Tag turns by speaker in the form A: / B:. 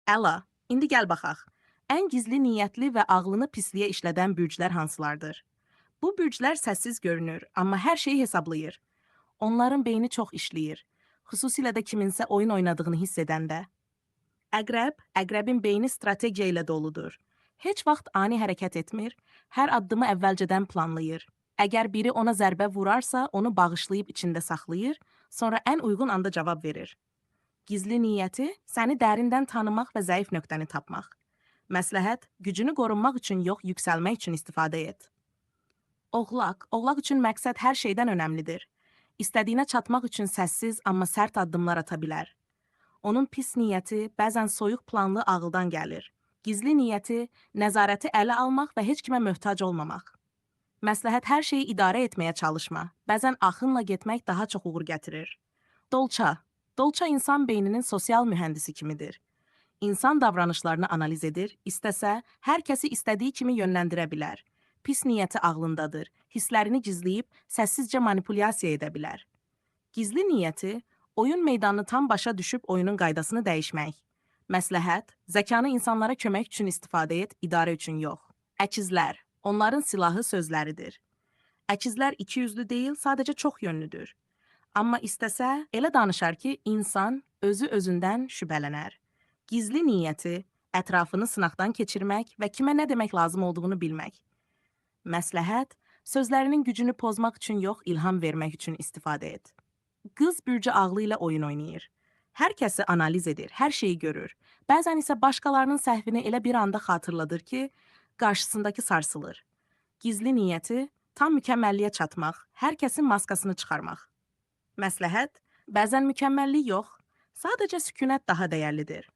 A: Əla, indi gəl baxaq. Ən gizli niyyətli və ağlını pisliyə işlədən bürclər hansılardır? Bu bürclər səssiz görünür, amma hər şeyi hesablayır. Onların beyni çox işləyir. Xüsusilə də kiminsə oyun oynadığını hiss edəndə. Əqrəb, əqrəbin beyni strategiya ilə doludur. Heç vaxt ani hərəkət etmir, hər addımı əvvəlcədən planlayır. Əgər biri ona zərbə vurarsa, onu bağışlayıb içində saxlayır, sonra ən uyğun anda cavab verir. Gizli niyyəti səni dərindən tanımaq və zəif nöqtəni tapmaq. Məsləhət, gücünü qorunmaq üçün yox, yüksəlmək üçün istifadə et. Oğlaq, oğlaq üçün məqsəd hər şeydən önəmlidir. İstədiyinə çatmaq üçün səssiz, amma sərt addımlar ata bilər. Onun pis niyyəti bəzən soyuq planlı ağıldan gəlir. Gizli niyyəti nəzarəti ələ almaq və heç kimə möhtac olmamaq. Məsləhət, hər şeyi idarə etməyə çalışma. Bəzən axınla getmək daha çox uğur gətirir. Dolça. Dolça insan beyninin sosial mühəndisi kimidir. İnsan davranışlarını analiz edir, istəsə hər kəsi istədiyi kimi yönləndirə bilər. Pis niyyəti ağlındadır, hisslərini gizləyib səssizcə manipulyasiya edə bilər. Gizli niyyəti oyun meydanını tam başa düşüb oyunun qaydasını dəyişmək. Məsləhət, zəkanı insanlara kömək üçün istifadə et, idarə üçün yox. Əkizlər, onların silahı sözləridir. Əkizlər ikiyüzlü deyil, sadəcə çox yönlüdür. Amma istəsə elə danışar ki, insan özü özündən şübhələnər. Gizli niyyəti ətrafını sınaqdan keçirmək və kimə nə demək lazım olduğunu bilmək. Məsləhət, sözlərinin gücünü pozmaq üçün yox, ilham vermək üçün istifadə et. Qız bürcü ağlı ilə oyun oynayır. Hər kəsi analiz edir, hər şeyi görür. Bəzən isə başqalarının səhvini elə bir anda xatırladır ki, qarşısındakı sarsılır. Gizli niyyəti tam mükəmməlliyə çatmaq, hər kəsin maskasını çıxarmaq. Məsləhət, bəzən mükəmməllik yox, sadəcə sükunət daha dəyərlidir.